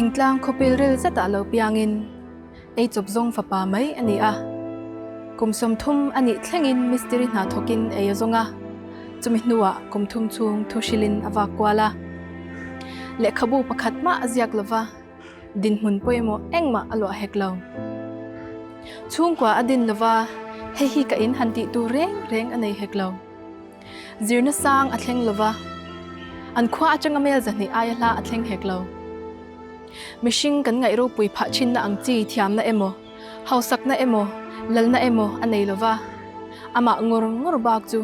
Thingtlang khawpil ril zetah lo piangin ei chawp zawng fapa mai a ni a. Kum 30 a nih thlengin mistiri hna thawkin ei a zawng a, chumi hnuah kum thum chhung thu hrilhin a vak kual a. Lehkhabu pakhat mah a ziak lova, dinhmun pawimawh engmah a luah hek lo. Chhungkua a din lova, hei hi ka in han tih tur reng reng a nei hek lo. Zirna sang a thleng lova, an khua atanga mel 200 aia hla a thleng hek lo. Mihring kan ngaih ropui phah thinna ang chi thiamna emaw, hausakna emaw, lalna emaw a nei lova, amah ngawr ngawr bak chu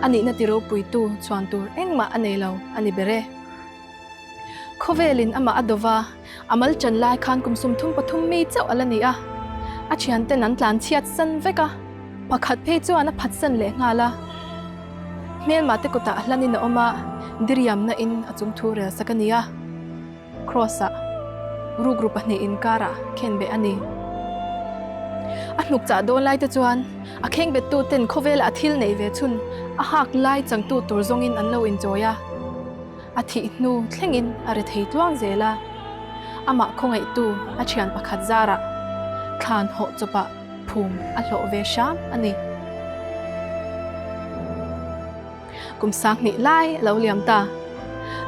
a nihna ti ropuitu chhuan tur engmah a nei lo a ni ber e. Khawvelin amah a dova, a mal chan lai khan kum 33 mi chauh a la ni a. A thianten an tlan chhiat san vek a, pakhat phei chuan a phat san leh nghal a. Hmelma te kutah a hlanin a awm a, diriamna in a chung thu rel sak a ni a. Kraws-ah rukru pahnih inkarah khenbeh a ni. A hnuk chah dawn lai te chuan a khengbettu ten khawvelah a thil neih ve chhun a hak lai changtu tur zawngin an lo inchawi a. A thih hnu thlengin a ri thei tluang zel a, amah khawngaihtu a thian pakhat zarah thlan hawh chawpah phum a hlawh ve hram a ni. Kum 2000 lai a lo liam ta.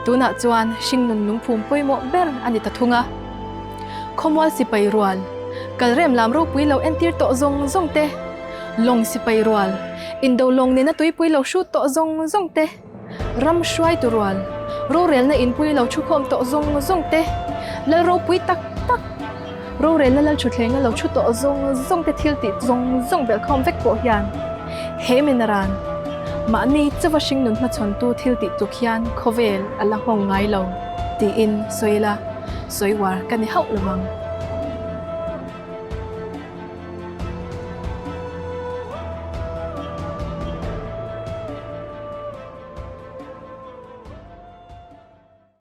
Tunah chuan hringnun lungphum pawimawh ber a ni ta thung a. Khawmual sipai rual, kalrem lam ropui lo entir tawh zawng zawng te, lawng sipai rual, indo lawng nena tuipui lo hrut tawh zawng zawng te, Ram hruaitu rual, rorelna inpui lo thukhawm tawh zawng zawng te, lal ropui tak tak, rorelna lal thuthlenga lo thu tawh zawng zawng te thil tih zawng zawng belhkhawm vek pawh hian he minaran mahni chauva hringnun hmachhawntu thil tih tluk hian khawvel a la nghawng ngai lo tiin sawi ila, sawi uar ka ni hauh lo ang.